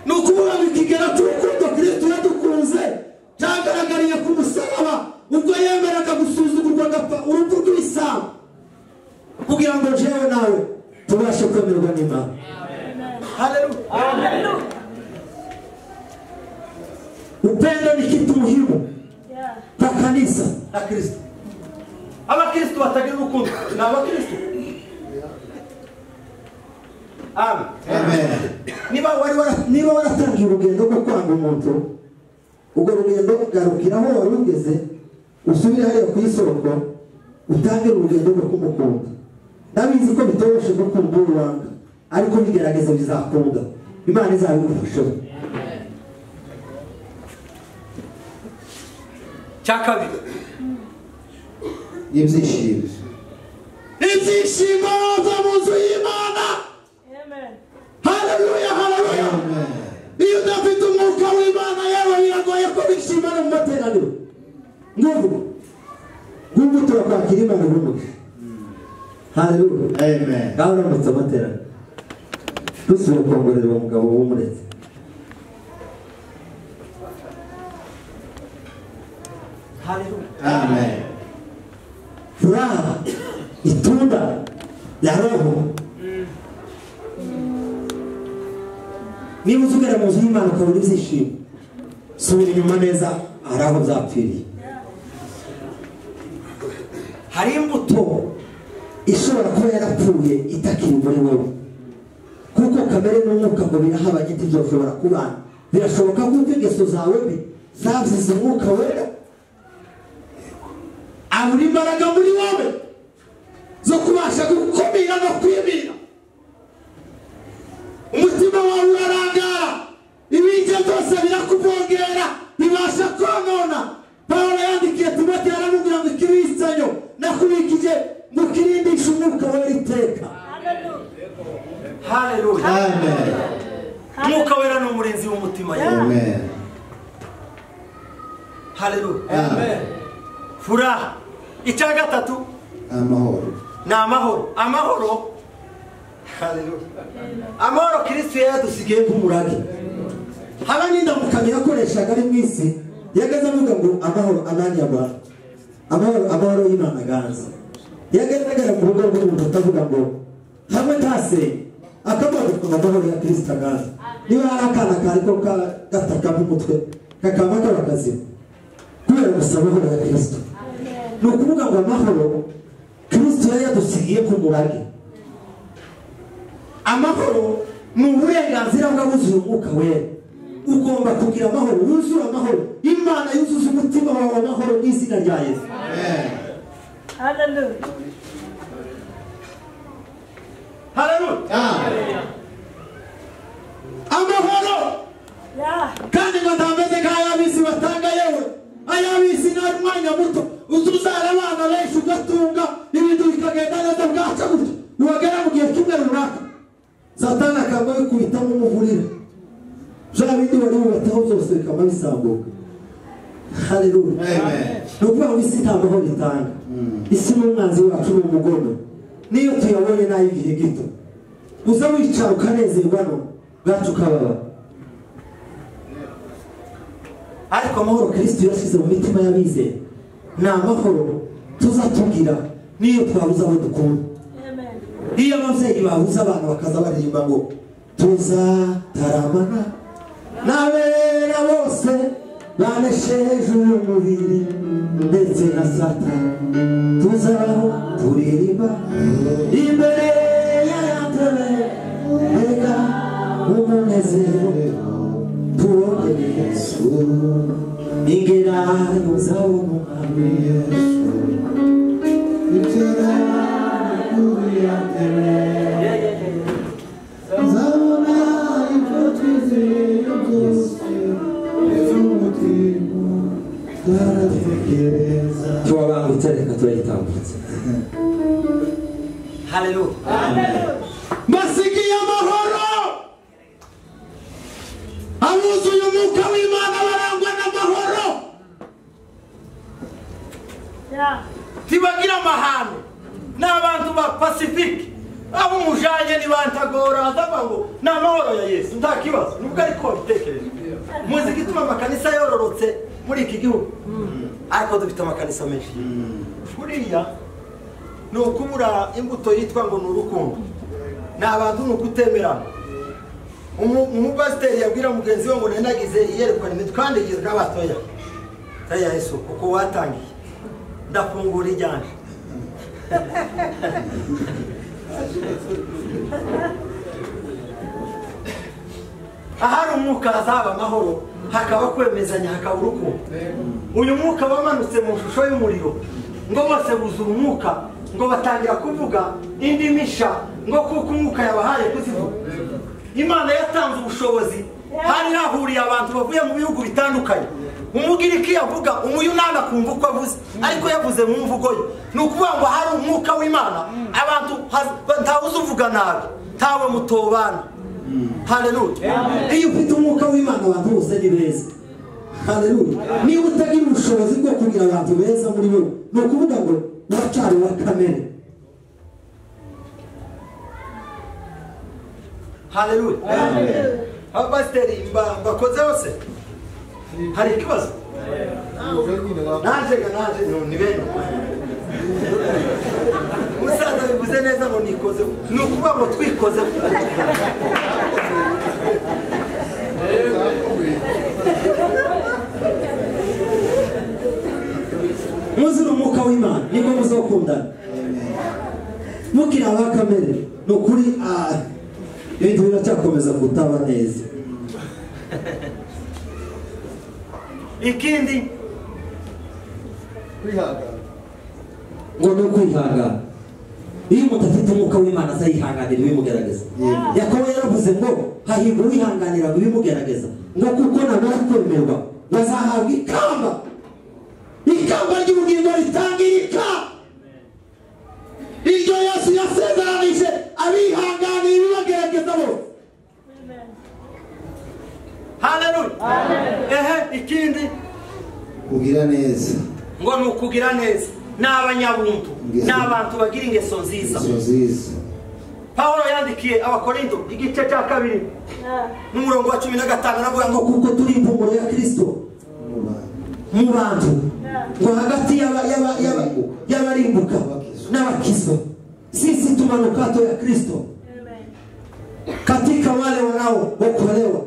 Ni ukuvuga ngo ikigero cy'urukundo Kristo yadukunze cyagaragariye ku musaraba ubwo yemeraga gusuzugurwa agapfa urupfu rw'ibisambo kugira ngo jewe nawe tubashe kwemerwa n'Imana. Haleluya. Haleluya. Upendo ni kitu muhimu kwa kanisa la Kristo. Abakristo batagira urukundo ni abakristo. Amen. Amen. Niba waratangiye urugendo rwo kwanga umuntu, urwo rugendo ugarukiraho wari ugeze, usubire hariya ku isoko utangire urugendo rwo kumukunda. Ndabizi ko bitoroshe gukunda uwo wanga, ariko bigerageza bizakunda. Imana izabigufashamo. Cya kabiri, ibyishimo. Ibyishimo byo mu nzu y'Imana. Haleluya, haleluya. Iyo udafite umwuka w'Imana yewe biragoye ko wishima no mu materaniro. Ngubu turakwakira Imana n'umugisha. Haleluya. Amen. Ngaho uramutse amateraniro dusubire kongorera uwo mugabo w'umuretse. Haleluya. Amen. Furaha itunda ya Roho. Niba uzugera mu nzu y'Imana ukabura ibyishimo, subira inyuma neza hari aho byapfiriye. Hari imbuto ishobora kuba yarapfuye itakiri muri wowe, kuko kamere n'umwuka ngo birahabanye ntibyoshobora kubana. Birashoboka kuko ingeso zawe mbi zazize umwuka wera abura imbaraga muri wowe zo kubasha gukumira no kwimira. Umutima wawe urarangara, ibijya byose birakuvogera, bibasha konona. Pawulo yandikiye Timoteyo aramubwira ngo ikibisanyo nakubikije ngo kirindishe umwuka wera iteka. Haleluya. Amen. Umwuka wera ni umurinzi w'umutima yewe. Amen. Haleluya. Amen. Furaha. Icya gatatu amahoro. Ni amahoro. Amahoro. Haleluya. Amahoro Kristo yadusigiye nk'umurage. Haba n'indamukanyo yakoreshaga ari mu isi, yagaze avuga ngo amahoro amani ya Bwana, amahoro amahoro y'Imana aganza. Yagaragara mu rugo rw'umuntu atavuga ngo hamwe ntasenye, akavuga ngo amahoro ya Kristo aganza. Niba hari akana kariko gataka mu mutwe kakaba kaba kazima kubera gusa amahoro ya Kristo. Ni ukuvuga ngo amahoro Kristo yadusigiye nk'umurage. Amahoro ni uburenganzira bw'abuzuye umwuka wera. Ugomba kugira amahoro, wuzure amahoro. Imana yuzuza umutima wawe amahoro n'izina rya Yesu. Amen. Haleluya. Haleluya. Amen. Amahoro. Kandi ngo ntameze nk'ay'ab'isi batanga yewe. Ay'ab'isi ni umwanya muto, uzuzara abana benshi ugatunga ibintu bikagenda neza bwaca gutyo, wagera mu gihe kimwe runaka Satani akaba yikubitamo umuvurira. Bya bindi wari wubatseho byose bikaba bisambuka. Haleluya. Amen. Ni ukuvuga ngo isi nta mahoro itanga. Isi ni umwanzi wacu, ni umugome. Niyo tuyabonye nayo igihe gito, uza wicara ukanezerwa no bwacu ukababa. Ariko amahoro Kristo yashyize mu mitima y'abizera ni amahoro tuzatugira niyo twabuze abo dukunda. Amen. Iyo ababyeyi babuze abana bakaza baririmba ngo tuzataramana n'abera bose banesheje uyu mubiri ndetse na Satani, tuzabaho turirimba imbere ya ntebe, mbega umunezero tubonye Yesu, ingerayo nzabona umwami Yesu. Nzabona ibyo twizeye byose, iby'umutima twaratekereza. Tuwabangutse, reka turayitambutse. Haleluya. Mbasigiye amahoro. Abuzuye umwuka w'Imana barangwa n'amahoro. Yeah. Ntibagira amahane, ni abantu ba pasifike. Abo umujanye ntibantagora, azavuga ngo ni amahoro ya Yesu, nta kibazo. Nubwo ariko wabitekereje, muzi igituma amakanisa yororotse muri iki gihugu? Ariko dufite amakanisa menshi. Buriya ni ukubura imbuto yitwa ngo ni urukundo. Ni abantu, ni ukutemerana. Umupasiteri yabwira mugenzi we ngo nanagize iyerekwa rimwe kandi igizwe n'abatoya ya Yesu, kuko watangiye ndafungura ijyanje. Ahari umwuka hazaba amahoro, hakaba kwemezanya, hakaba urukundo. Uyu mwuka wamanutse mu shusho y'umuriro, ngo bose buzura umwuka, ngo batangira kuvuga indimi nshya, ngo kuko umwuka yabahaye kuzivuga. Imana yatanze ubushobozi, hari hahuriye abantu bavuye mu bihugu bitandukanye. Umugiriki yavuga, Umuyunani akumva uko avuze, ariko yavuze mu mvugo ye. Ni ukuvuga ngo hari umwuka w'Imana, abantu ntawuzi uvuga nabi, ntawe mutobana. Haleluya. Iyo ufite umwuka w'Imana abantu bose ni beza. Haleluya. Niba utagira ubushobozi bwo kugira abantu beza muri bo, ni ukuvuga ngo uracyari uwa kamere. Haleluya. Abapasiteri mbakoze hose hari ikibazo? Naje naje ni bene musaza bivuze neza ngo nikoze, ni ukuvuga ngo twikoze. Muzira umwuka w'Imana nibwo muzokundana. Mukiri aba kamere ni ukuri, ibintu biracyakomeza kutaba neza. Ikindi Kwihangana. Ngo ni ukwihangana. Iyo umuntu afite umwuka w'Imana azayihanganira ibimugerageza. Yakobo yaravuze ngo hahirwa uwihanganira ibimugerageza, ngo kuko namara kwemerwa bazahabwa ikamba, ikamba ry'ubugingo ritangirika, iryo Yesu yasezeranije abihanganiye ibibagerageza bose. Amen. Haleluya. Ehe, ikindi Kugira neza. ngo ni ukugira neza. Ni abanyabuntu, Ingeso. ni abantu bagira ingeso nziza. Ingeso nziza. Pawulo yandikiye Abakorinto igice cya 2 Yeah. n'umurongo wa 15 aravuga ngo ngo kuko turi impumuro ya Kristo Mu bantu. mu bantu, Yeah. ngo hagati y'abarimbuka n'abakizwa, sisi tumanukato ya Kristo Amen. katika wale wanaookolewa.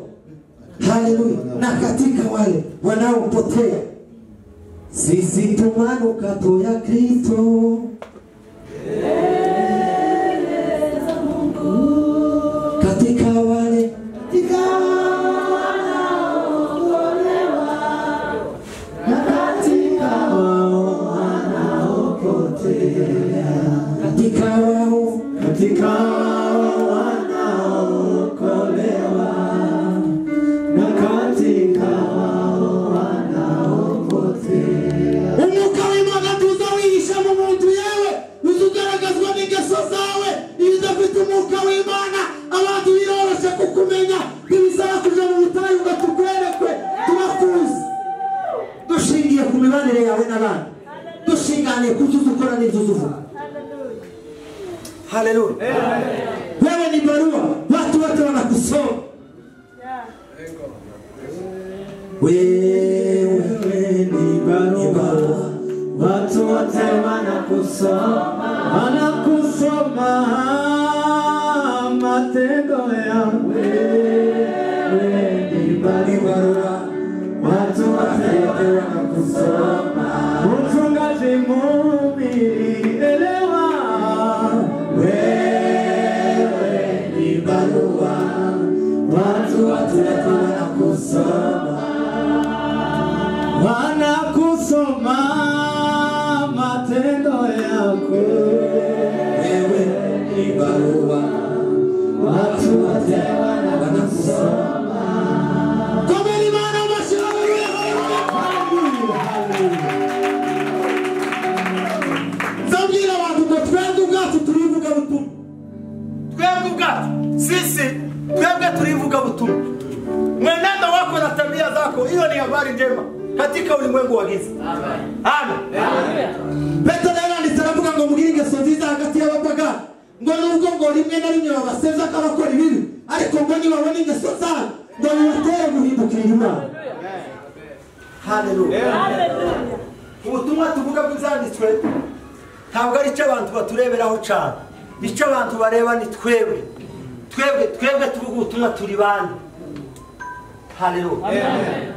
Haleluya. Na katika wale wanaopotea, sisi tumanukato ya Kristo katika wale katika wao Katika wanaokolewa na katika wao wanaopotea. Umwuka w'Imana tuzawihisha mu muntu yewe, uzugaragazwa n'ingeso zawe. Iyo udafite umwuka w'Imana abantu biroroshye kukumenya, ntibisaba kuja mu butayu. mibanire yawe n'abandi, dushinganiye ku byo ukora n'ibyo uvuga. Haleluya. Wewe ni barua, watu wote wanakusoma. Wewe ni barua, watu wote wanakusoma, wanakusoma matendo yangu. Wewe ni barua, watu wote wanakusoma. Mchungaji mhubiri, elewa, wewe ni barua, watu wote wanakusoma, wanakusoma matendo yako. Wewe ni barua, watu wote wanakusoma. Komeni mana mashauri. Zambira abantu ngo twebwe ubwacu turivuga butumwa. Twebwe ubwacu sisi twebwe turivuga butumwa. Mwenendo wako na tabia zako, hiyo ni habari njema katika ulimwengu wa giza. Amen. Amen. Petero yaranditse aravuga ngo mugire ingeso nziza hagati y'abapagani, ngo nubwo ngo rimwe na rimwe babaseza ko abakora ibibi, ariko ngo nibabona ingeso zanyu ngo bibatere guhindukirira Imana. Haleluya. Ubutumwa tuvuga bw'ibyanditswe ntabwo ari icyo abantu batureberaho cyane, icyo abantu bareba ni twebwe. Twebwe tuvuga ubutumwa turi bande. Haleluya.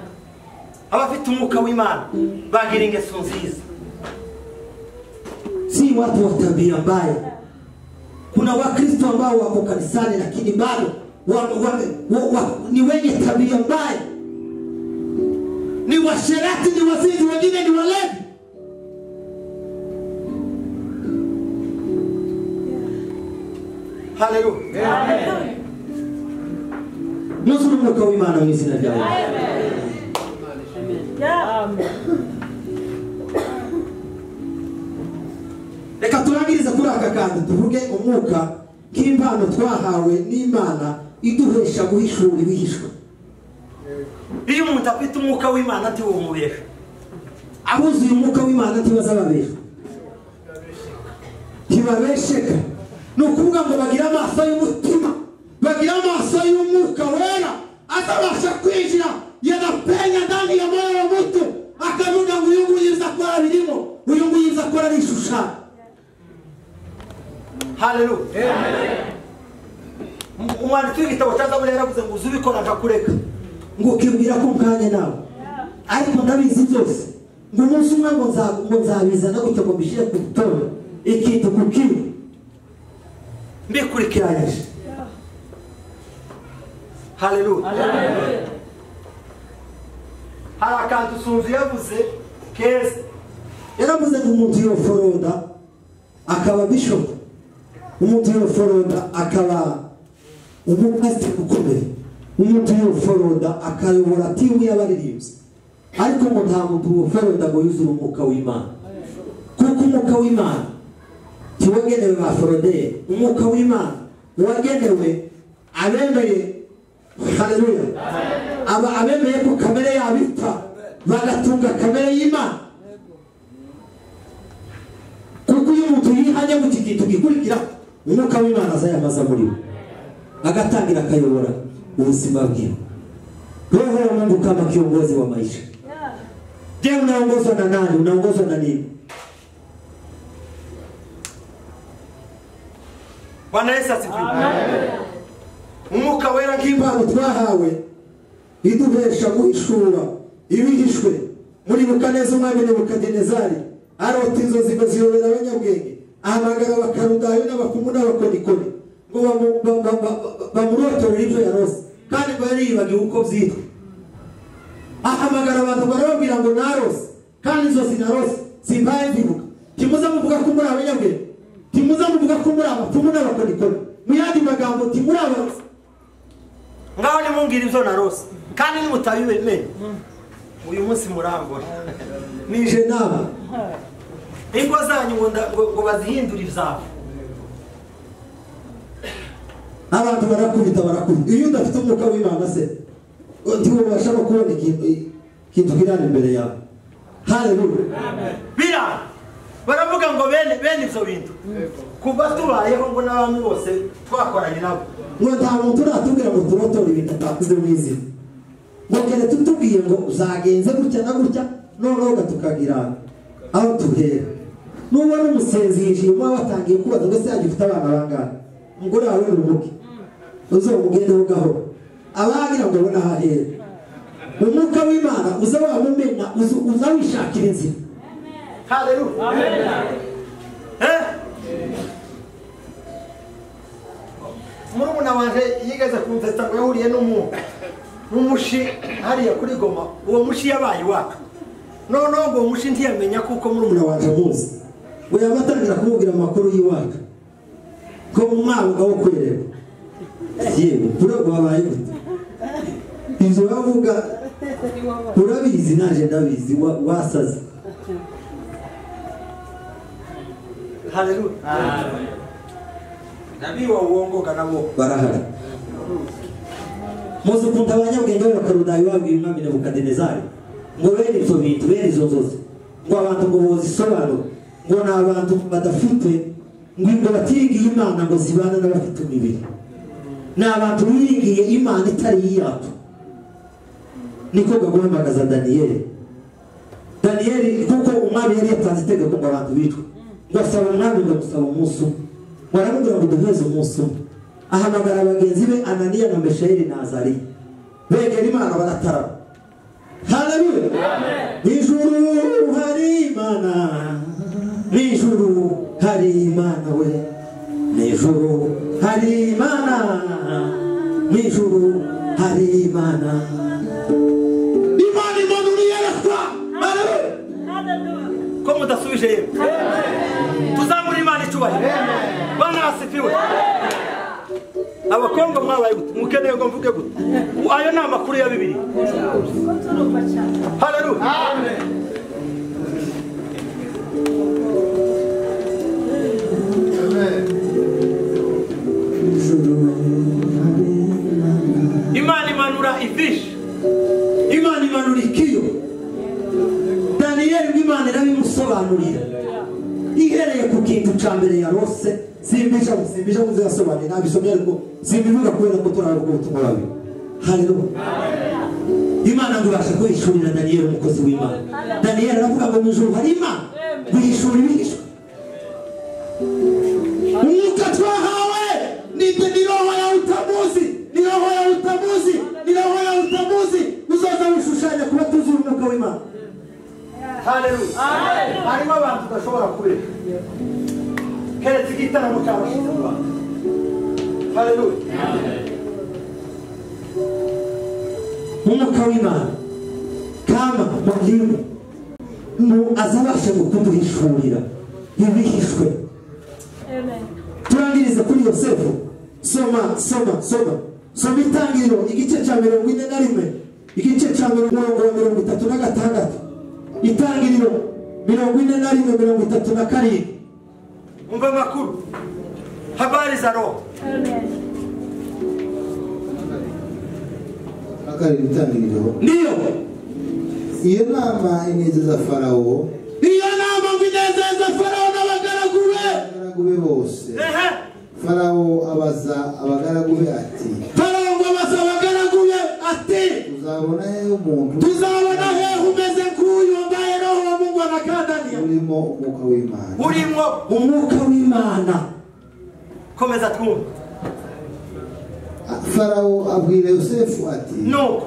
Abafite umwuka w'Imana bagira ingeso nziza, si watu wa tabia mbaya. Kuna Wakristo ambao wako kanisani lakini bado ni wenye tabia mbaya, ni washerati, ni wazinzi, wengine ni walevi. Haleluya. Nuzuri umwuka w'Imana mu izina rya Yesu. Reka turangirize kuri aka kantu tuvuge umwuka nk'impano twahawe n'Imana iduhesha guhishura ibihishwe. Iyo umuntu afite umwuka w'Imana ntiwumubesha. Abuzuye umwuka w'Imana ntibazababesha, ntibabesheka. Ni ukuvuga ngo bagira amaso y'umutima, bagira amaso y'umwuka wera atabasha kwinjira yanapenya ndani ya moyo wa mtu, akavuga ngo uyu nguyu akora birimo, uyu nguyu akora arishushanya. Haleluya. Umwanditsi w'igitabo cya Zaburi yaravuze ngo uzubikora nkakureka, ngo ukibwira ko nkanye nawe, ariko ndabizi byose, ngo umunsi umwe ngo nzabizana gutyo ngo mbishyire ku rutonde ikintu ku kindi mbikurikiranyije. Haleluya. Hari akantu Sunzu yavuze keza. Yaravuze ngo umuntu yoforoda akaba bishop, umuntu yoforoda akaba umupasiteri ukomeye, umuntu yoforoda akayobora timu y'abaririmbyi, ariko ngo nta muntu woforoda ngo yuzure umwuka w'Imana, kuko umwuka w'Imana ntiwagenewe ba foroderi. Umwuka w'Imana wagenewe abemeye. Haleluya. Aba abemeye ko kamere yabo ipfa bagatunga kamere y'Imana, kuko iyo umuntu yihanye mu kintu gikurikira umwuka w'Imana azayamaza muri we, agatangira akayobora ubuzima bwiwe. Roho wa Mungu kama kiongozi wa maisha. Je, unaongozwa na nani? Unaongozwa na nini? Bwana Yesu asifiwe. Umwuka wera nk'impano twahawe iduhesha guhishura ibihishwe. Muribuka neza umwami Nebukadinezari arota inzozi ngo ziyobera abanyabwenge, ahamagara abakarudayo n'abapfumu n'abakonikoni ngo bamurotorere ibyo yarose, kandi ngo yari yibagiwe uko byitwa. Ahamagara abantu barababwira ngo narose, kandi inzozi narose simbaye mbibuka. Timuza muvuga ko muri abanyabwenge, timuza muvuga ko muri abapfumu n'abakonikoni, mu yandi magambo timuri abarose. Ngaho nimumbwira ibyo narose kandi nimutabimenye uyu munsi murambona nije naba ingo zanyu ngo bazihindure ibyabo. Abantu barakubita barakubita. Iyo udafite umwuka w'Imana se ntiwubasha no kubona ikintu kirani imbere yawe. Haleluya. Bira baravuga ngo bene ibyo bintu kuva tubayeho ngo n'abami bose twakoranye nabo ngo nta muntu uratubwira ngo turotore ibintu atakuze mu izina, ngo kere tutubwiye ngo uzagenze gutya na gutya, noneho tukagira aho tuhera. Nubona umusenzi yinjiye muba watangiye kubaza ngo ese yagifite abana bangahe, umugore wawe ni umuke uzomugendeho gahoro, abagira ngo abone aho ahera. Umwuka w'Imana uza wamumena, uza wishakira inzira. Haleluya. Murumuna wanje yigeze kunsetsa ngo yahuriye n'umushi hariya kuri Goma, uwo mushi yabaye iwacu. Noneho ngo uwo mushi ntiyamenya kuko murumuna wanje amuzi, ngo yabatangira kumubwira amakuru y'iwacu ko umwabuga wo kwereba yewe kure wabaye gute, ibyo bavuga urabizi naje ndabizi, wasaze. Haleluya. Nabii wa uongo kanabo barahari. Muzi ukuntu abanyabwenge b'Abakarudayi babwiye umwami Nebukadinezari ngo bene ibyo bintu, bene izo nzozi, ngo abantu ngo bozisobanura, ngo ni abantu badafite, ngo batiringiye Imana ngo zibana n'abafite imibiri, ni abantu biringiye Imana itari iyacu. Niko guhamagaza Daniyeli. Daniyeli kuko umwami yari yatanze itegeko ngo abantu bicwe, ngo asaba umwami ngo gusaba umunsi umwe, baramubwira ngo duheze umunsi umwe. Ahamagara bagenzi be Ananiya na Meshayeli na Azariya, begera Imana baratarama. Haleluya. Ijuru hari Imana, n'ijuru hari Imana we, n'ijuru hari Imana, n'ijuru hari Imana. Imana imanura iyerekwa. Haleluya. Ko mudasubije yewe, tuzamura Imana icyubahiro. Bwana asifiwe. Abakongo mwabaye gute, mukeneye ngo mvuge gute? Ayo ni amakuru ya Bibiliya. Haleluya. Amen. Imana imanura ifishi, Imana imanura ikiyo. Daniyeli Imana irabimusobanurira ihereye ku kintu cya mbere yarose. Simbisha muzasobanurira nabisomye, ariko simbivuga kubera ko turavuga ubutumwa babi. Haleluya. Imana ngo ibashe guhishurira Daniyeli umukozi w'Imana. Daniyeli aravuga ngo mu ijuru hari Imana guhishura ibihishwe. Umwuka twahawe ni roho ya utamuzi, ni roho ya utamuzi, ni roho ya utamuzi uzaza wishushanya kuba tuzi umwuka w'Imana. Haleluya. Harimo abantu tudashobora kubera keretse igitaramo cyabashize mu bantu. Haleluya. Umwuka w'Imana kama mwalimu azabasha kuduhishurira ibihishwe. Turangirize kuri Yosefu. Soma soma soma soma Itangiriro igice cya 41, igice cya 36, Itangiriro 41 37. Umva amakuru, habari za roho. Itangiriro. Ndiyo. Iyo nama inezeza Farawo, iyo nama inezeza Farawo n'abagaragu be bose. Farawo abaza abagaragu be ati, Farawo abaza abagaragu be ati, tuzabona hehe umuntu, tuzabona hehe umeze nk'uyu wambaye roho wa Mungu anakandania, urimo umwuka w'Imana, urimo umwuka w'Imana. Komeza twumve. Farawo abwira Yosefu ati, no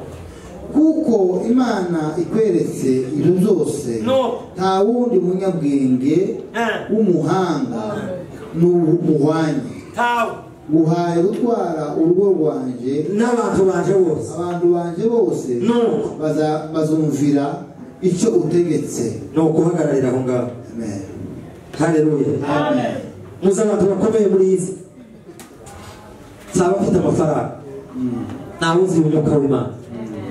kuko Imana ikweretse ibyo byose, nta wundi munyabwenge w'umuhanga n'umuhwanyi guhaye gutwara urugo rwanjye n'abantu banje bose, abantu banje bose bazumvira icyo utegetse. No guhagararira aho ngaho. Amen. Haleluya. Amen. Muzi abantu bakomeye muri iyi si, si abafite amafaranga, ni abuzuye umwuka w'Imana,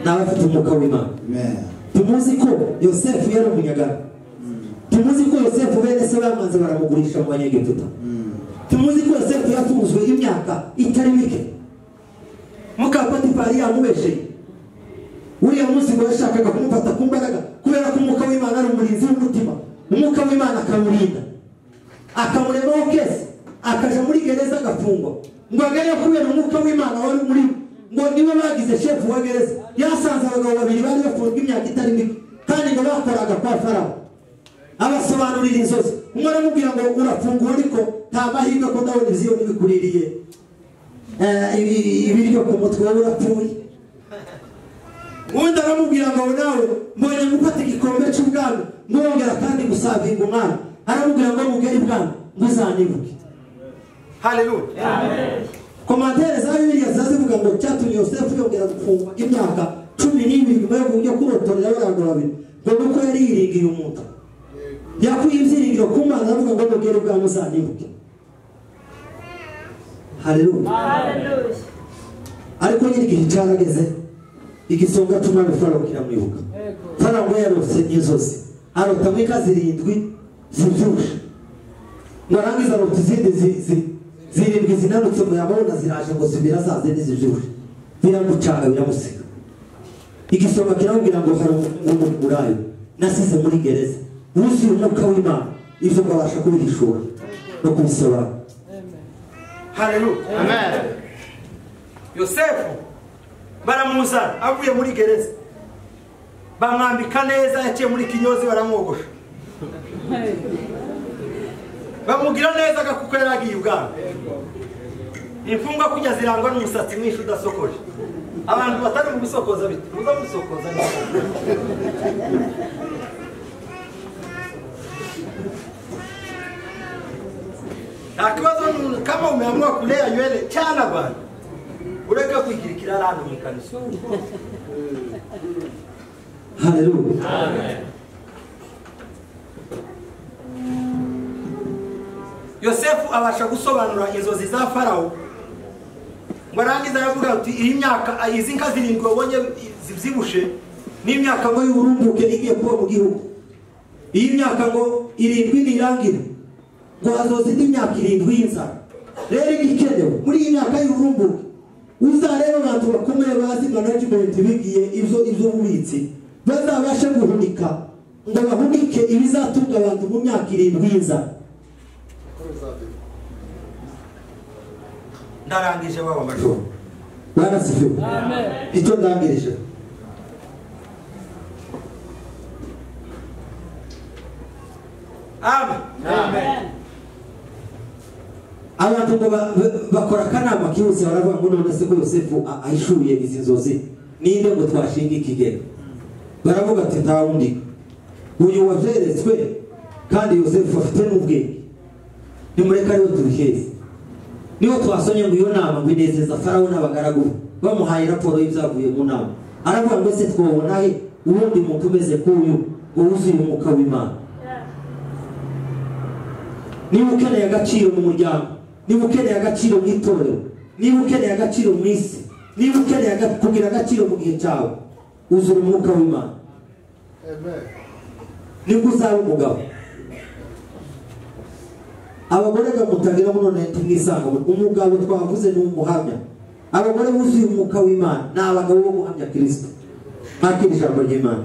ni abafite umwuka w'Imana. Tumuzi ko Yosefu yari umunyagara, tumuzi ko Yosefu bene se bamanze baramugurisha mu Banyegiputa, tumuzi ko Yosefu yafunzwe imyaka itari mike, muka Potifari yamubesheye. Uriya munsi ngo yashakaga kumufata ku mbaraga, kubera ko umwuka w'Imana ari umurinzi w'umutima. Umwuka w'Imana akamurinda, akamuremaho kese, akaja muri gereza agafungwa. Ngo agere kubera umwuka w'Imana wari muri ngo niwe bagize shefu wa gereza. Yasanze abagabo babiri bari bafunzwe imyaka itari mike, kandi ngo bakoraga kwa Farawo. Abasobanurira inzozi. Umwe aramubwira ngo urafunguwe ariko nta mahirwe ko ndabona ibyo bikuririye ibiryo ku mutwe wowe urapfuye. Undi aramubwira ngo nawe mbonye gufata igikombe cy'ubwami mwongera kandi gusavinga umwami. Aramubwira ngo mugere ibwami ngo uzanibuke. Haleluya. Amen. Komantere za Bibiliya zivuga ngo cyatumye Yosefu yongera gufungwa imyaka 12 nyuma yo kurotorera abantu babiri, ngo nuko yari yiringiye umuntu. Yakuye ibyiringiro ku Mana aravuga ngo mugere ubwami uzanibuke. Haleluya. Haleluya. Ariko nyine igihe cyarageze igisonga cy'umwami Farawo kiramwibuka. Farawo yarose inzozi, arota inka zirindwi zibyibushe, ngo arangize arota izindi zirindwi zinanutse ngo yabona ziraje ngo zibira za zindi zibyibushe. Biramucanga biramusiga. Igisonga kiramubwira ngo hari umurayo nasize muri gereza wuzuye umwuka w'Imana, ibyo ngo abasha kubihishura no kubisobanura. Haleluya. Amen. Yosefu baramuzana avuye muri gereza, bamwambika neza, yaciye muri kinyozi baramwogosha, bamugira neza kuko yari agiye ubwami. Imfungwa kujya zirangwa n'umusatsi mwinshi udasokoje. Abantu batari mu gusokoza bite muza musokoza neza. Nta kibazo kama umeamua kulea nywele chana bwana, ureka kuigirikira hano mu kanisa. Haleluya. Amen. Yosefu abasha gusobanura inzozi za Farawo. Ngo arangiza aravuga ati iyi myaka izi nka zirindwi wabonye zibyibushe n'imyaka ngo y'uburumbuke igiye kuba mu gihugu. Iyi myaka ngo irindwi nirangira ngo hazoza indi myaka irindwi y'inzara. Rero igikenewe muri iyi myaka y'uburumbuke uzareba abantu bakomeye bazi management bigiye ibyo bubitsi bazabashe guhunika ngo bahunike ibizatunga abantu mu myaka irindwi y'inzara. Ndarangije baba majoro. Bwana asifiwe. Amen. Icyo ndangirije Amen. Amen. Abantu ngo bakora akanama kihuse baravuga ngo none se ko Yosefu ahishuye izi nzozi ninde ngo twashinga ikigega? Baravuga ati nta wundi, uyu wabyeretswe kandi Yosefu afite n'ubwenge, nimureka ariwe tubiheze. Niyo twasonye ngo iyo nama ngo inezeza Farawo n'abagaragu bamuhaye raporo y'ibyavuye mu nama. Aravuga ngo ese twobona he uwundi muntu umeze k'uyu ngo wuzuye umwuka w'Imana? Niba ukeneye agaciro mu muryango, niba ukeneye agaciro mu itorero, niba ukeneye agaciro mu isi, niba ukeneye kugira agaciro mu gihe cyawe, uzura umwuka w'Imana. Amen. Nibwo uzaba umugabo. Abagore gamutagira none tumwisanga umugabo twavuze ni umuhamya. Abagore buzuye umwuka w'Imana ni abagabo bo guhamya Kristo. Mwakira ijambo ry'Imana.